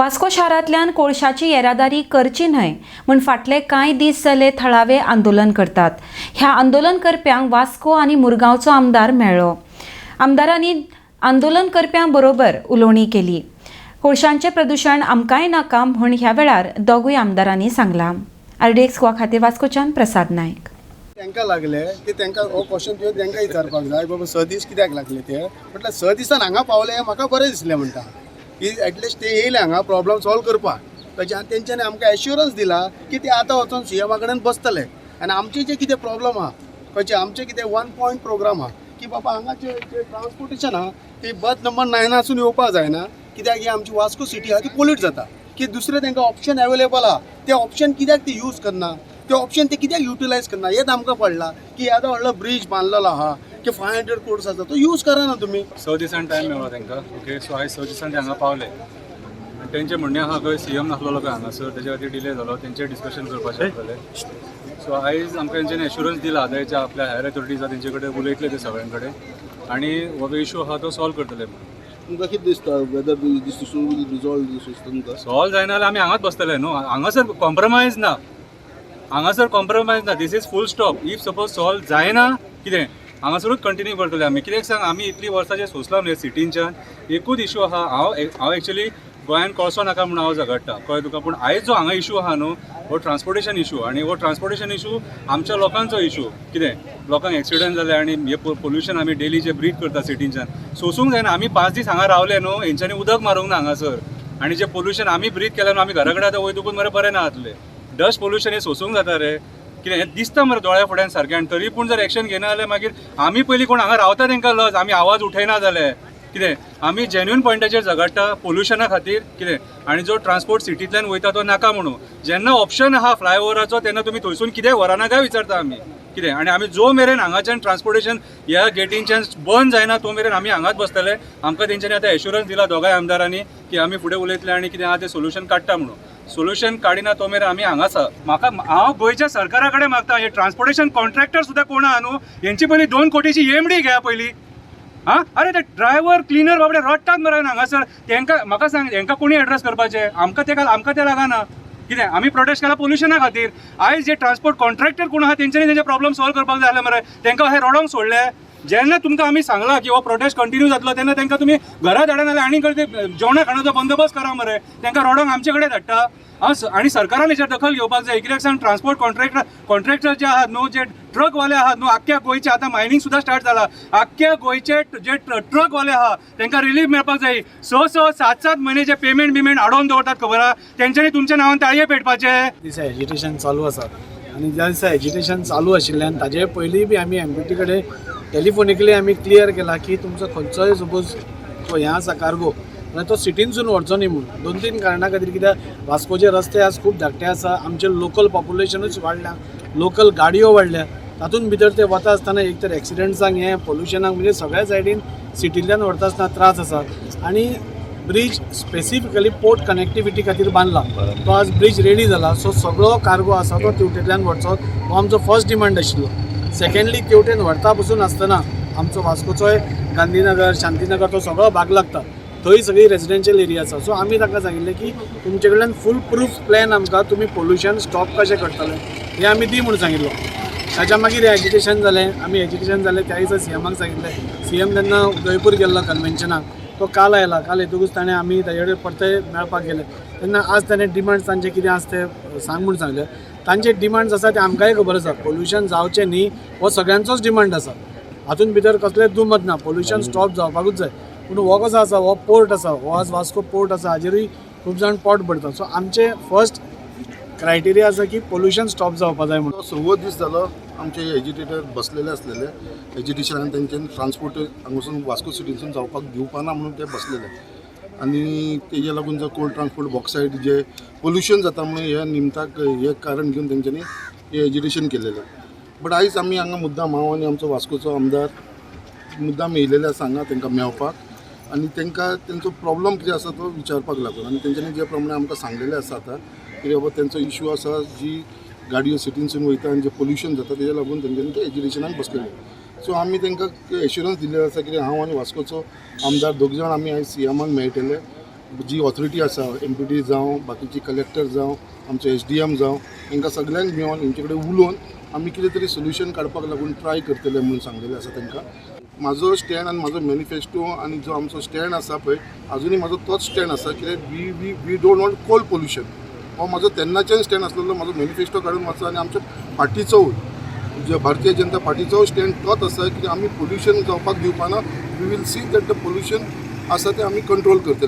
वास्को शारांतल्यान कोळशाची येरादारी करची न्हय म्हूण फाटले कांय दीस जाले थळावे आंदोलन करतात. ह्या आंदोलन करप्यांक वास्को आनी मुरगांवचो आमदार मेळ्ळो. आमदारांनी आंदोलन करप्यां बरोबर उलोवणी केली. कोळशांचें प्रदुशण आमकांय नाका म्हूण ह्या वेळार दोगूय आमदारांनी सांगलां. आरडीएक्स गोवा खातीर वास्कोच्यान प्रसाद नायक. तांकां लागले की तांकां हो क्वेश्चन तुवें तांकां विचारपाक जाय, बाबा 6 दीस कित्याक लागले ते. म्हटल्यार 6 दिसान हांगा पावले हें म्हाका बरें दिसलें म्हणटा की एटलिस्ट ते येयले हांगा प्रॉब्लम सॉल्व करपाक. तशें आनी तेंच्यांनी आमकां एश्युरन्स दिला की ते आतां वचोन सीएमा कडेन बसतले आनी आमचे जे कितें प्रॉब्लम आहा, खंयचे आमचे कितें वन पॉयंट प्रोग्राम आहा की बाबा हांगा जे जे ट्रान्सपोर्टेशन आहा ती बर्थ नंबर 9 आसून येवपाक जायना, कित्याक ही आमची वास्को सिटी आहा ती पोल्यूट जाता. की दुसरे तांकां ऑप्शन अवेलेबल आहा, ते ऑप्शन कित्याक ते यूज करना, ते ऑप्शन ते कित्याक युटिलायज करना, हेच आमकां पडला की येदो व्हडलो ब्रीज बांदलेलो आहा की 500 क्रोर्स आसा, तो यूज करा ना तुमी. 6 दिसान टायम मेळ्ळो तांकां. ओके, सो आयज 6 दिसान ते हांगा पावले आनी तेंचें म्हणणें आहा खंय सीएम नासलेलो खंय हांगासर, तेजे खातीर डिले जालो. तेंचें डिस्कशन करपाचें आसलेलें. सो आयज आमकां तेंच्यांनी एश्युरन्स दिला. आतां जे आपल्या हायर ऑथॉरिटीज आहा तेंचे कडेन उलयतले ते सगळ्यां कडेन आनी हो इशू आहा तो सॉल्व करतले म्हणून. तुमकां कितें दिसता, whether this issue will resolve this दिसता तुमकां? सॉल्व जायना जाल्यार आमी हांगाच बसतले न्हू. हांगासर कॉम्प्रोमायज ना, हांगासर कॉम्प्रोमायज ना. This is full stop. If suppose solve जायना कितें, हांगासरूच कंटिन्यू करतले आमी. कित्याक सांग, आमी इतलीं वर्सां जें सोंसलां न्हू सिटीनच्यान, एकूच इशू आहा. हांव एक्चुली गोंयान कोळसो नाका म्हणून हांव झगडटा, कळ्ळें तुका? पूण आयज जो हांगा इशू आहा न्हू, हो ट्रान्सपोर्टेशन इशू आनी हो ट्रान्सपोर्टेशन इशू आमच्या लोकांचो इशू. कितें लोकांक एक्सिडंट जाले आनी हे पोल्युशन आमी डेली जे ब्रीथ करता सिटीनच्यान सोंसूंक जायना. आमी 5 दीस हांगा रावले न्हू, हेंच्यांनी उदक मारूंक ना हांगासर आनी जे पोल्युशन आमी ब्रीथ केलें न्हू, आमी घरा कडेन आतां वयतकूच मरे बरें ना जातलें. डस्ट पोल्युशन हें सोंसूंक जाता रे? कितें हें दिसता मरे दोळ्या फुड्यान सारकें आनी तरी पूण जर एक्शन घेना जाल्यार मागीर आमी पयलीं कोण हांगा रावता तेंकां लज, आमी आवाज उठयना जाल्यार. कितें आमी जेन्युन पॉयंटाचेर झगडटा पोल्युशना खातीर. कितें आनी जो ट्रान्सपोर्ट सिटींतल्यान वयता तो नाका म्हणून, जेन्ना ऑप्शन आहा फ्लायओवराचो तेन्ना तुमी थंयसून कितें व्हरना काय विचारता आमी. कितें आनी आमी जो मेरेन हांगाच्यान ट्रान्सपोर्टेशन ह्या गेटींच्यान बंद जायना तो मेरेन आमी हांगाच बसतले. आमकां तेंच्यांनी आतां एश्युरन्स दिला दोगांय आमदारांनी की आमी फुडें उलयतले आनी कितें आहा तें सोल्युशन काडटा म्हणून. सोल्युशन काडिना तो मेरेन आमी हांगा आसा. म्हाका हांव गोंयच्या सरकारा कडेन मागता, हे ट्रान्सपोर्टेशन कॉन्ट्रॅक्टर सुद्दां कोण आहा न्हू, हेंची पयलीं 2 कोटीची एमडी घेया पयलीं. आं, अरे ते ड्रायव्हर क्लिनर बाबडे रडटात मरे हांगासर. तेंकां म्हाका सांग, हेंकां कोणी एड्रेस करपाचें? आमकां ते आमकां ते लागना. कितें आमी प्रोटेस्ट केला पोल्युशना खातीर. आयज जे ट्रान्सपोर्ट कॉन्ट्रॅक्टर कोण आहा तेंच्यांनी तेंचे प्रॉब्लम सॉल्व करपाक जाय जाल्यार मरे तेंकां अशें रडोंक सोडले. जेन्ना तुमकां आमी सांगलां की हो प्रोटेस्ट कंटिन्यू जातलो, तेन्ना तेंकां तुमी घरा धाडना जाल्यार आनी खंय ते जेवणा खाणाचो बंदोबस्त करा मरे. तेंकां रडोंक आमचे कडेन धाडटा. हांव आनी सरकारान हेचेर दखल घेवपाक जाय. कित्याक सांग, ट्रान्सपोर्ट कॉन्ट्रॅक्टर जे आहात न्हू, जे ट्रकवाले आहात न्हू, आख्ख्या गोंयचे आतां मायनींग सुद्दां स्टार्ट जाला, आख्ख्या गोंयचे जे ट्रकवाले आहा तेंकां रिलीफ मेळपाक जाय. स स सात सात म्हयने जे पेमेंट बिमेंट अडोवन दवरतात, खबर आहा, तेंच्यांनी तुमच्या नांवान ताळये पेटपाचे. दिसा एजिटेशन चालू आसा आनी ज्या दिसा एजिटेशन चालू आशिल्ल्यान ताजे पयलीं बी आमी एमपीटी कडेन टेलिफोनिकली आमी क्लियर केला की तुमचो खंयचोय सपोज तो हें आसा कार्गो जाल्यार तो सिटीनसून व्हरचो न्ही म्हणून, दोन तीन कारणां खातीर. कित्याक वास्कोचे रस्ते आज खूब धाकटे आसा, आमचें लोकल पॉप्युलेशनूच वाडल्या, लोकल गाडयो वाडल्या, तातूंत भितर ते वता आसतना एक तर एक्सिडंट्सांक हें पोल्युशनाक म्हणजे सगळ्या सायडीन सिटींतल्यान व्हरता आसतना त्रास आसा. आनी ब्रीज स्पेसिफिकली पोर्ट कनेक्टिविटी खातीर बांदला, तो आज ब्रीज रेडी जाला. सो सगळो कार्गो आसा तो तेवटेंतल्यान व्हरचो हो आमचो फर्स्ट डिमांड आशिल्लो. सेकंडली, तेवटेन व्हरता पसून आसतना आमचो वास्कोचोय गांधीनगर, शांतीनगर तो सगळो भाग लागता, थंय सगळी रेजिडेन्शियल एरिया आसा. सो आमी तांकां सांगिल्लें की तुमचे कडल्यान फूल प्रूफ प्लॅन आमकां, तुमी पोल्युशन स्टॉप कशें करतले हें आमी दी म्हणून सांगिल्लो. ताच्या मागीर एजिटेशन जालें. आमी एजिटेशन जालें त्या दिसा सीएमाक सांगिल्लें. सीएम तेन्ना उदयपूर गेल्लो कन्वेन्शनाक, तो काल आयला. काल येतकूच ताणें आमी ताजे कडेन परते मेळपाक गेले तेन्ना आज ताणें डिमांड्स तांचे कितें आसा ते सांग म्हूण सांगले. तांचे डिमांड्स आसा ते आमकांय खबर आसा. पोल्युशन जावचें न्ही हो सगळ्यांचोच डिमांड आसा, हातूंत भितर कसलेंच दुमत ना. पोल्युशन स्टॉप जावपाकूच जाय. पूण हो कसो आसा, हो पोर्ट आसा, हो आज वास्को पोर्ट आसा, हाजेरूय खूब जाण पोट भरतात. सो आमचे फर्स्ट क्रायटेरिया आसा की पोल्युशन स्टॉप जावपा जाय म्हणून. सव्वो दीस जालो आमचे एजिटेटर बसलेले आसलेले एजिटेशनान. तेंच्यानी ट्रान्सपोर्ट हांगासून वास्को सिटीनसून जावपाक दिवपाना म्हणून ते बसलेले आनी तेजे लागून जो कोल ट्रान्सपोर्ट बॉक्सायट जे पोल्युशन जाता म्हणून हे निमताक हे कारण घेवन तेंच्यांनी हे एजिटेशन केलेलें. बट आयज आमी हांगा मुद्दाम, हांव आनी आमचो वास्कोचो आमदार मुद्दाम येयलेले आसा हांगा तांकां मेळपाक आनी तांकां तेंचो प्रॉब्लम कितें आसा तो विचारपाक लागून. आनी तेंच्यांनी जे प्रमाणे आमकां सांगलेलें आसा आतां की बाबा तेंचो इशू आसा, जी गाडयो सिटीनसून वयता आनी जें पोल्युशन जाता तेज्या लागून तेंच्यांनी ते एजिटेशनाक बसलेले. सो आमी तांकां एश्युरन्स दिल्लें आसा की हांव आनी वास्कोचो आमदार दोग जाण आमी आयज सीएमाक मेळटले. जी ऑथॉरिटी आसा, एमपीटी जावं, बाकीची कलेक्टर जावं, आमचे एसडीएम जावं, तांकां सगळ्यांक मेळोन हेंचे कडेन उलोवन आमी कितें तरी सोल्युशन काडपाक लागून ट्राय करतले म्हणून सांगलेलें आसा तांकां. म्हाजो स्टँड आनी म्हाजो मॅनिफेस्टो आनी जो आमचो स्टँड आसा पळय, अजुनूय म्हाजो तोच स्टँड आसा. कित्याक we don't want coal pollution. हो म्हाजो तेन्नाच्यान स्टँड आसलेलो. म्हाजो मॅनिफेस्टो काडून वाचा आनी आमच्या पार्टीचो, जे भारतीय जनता पार्टीचो स्टँड तोच आसा की आमी पोल्युशन जावपाक दिवपाना. We will see that the pollution आसा ते आमी कंट्रोल करतले.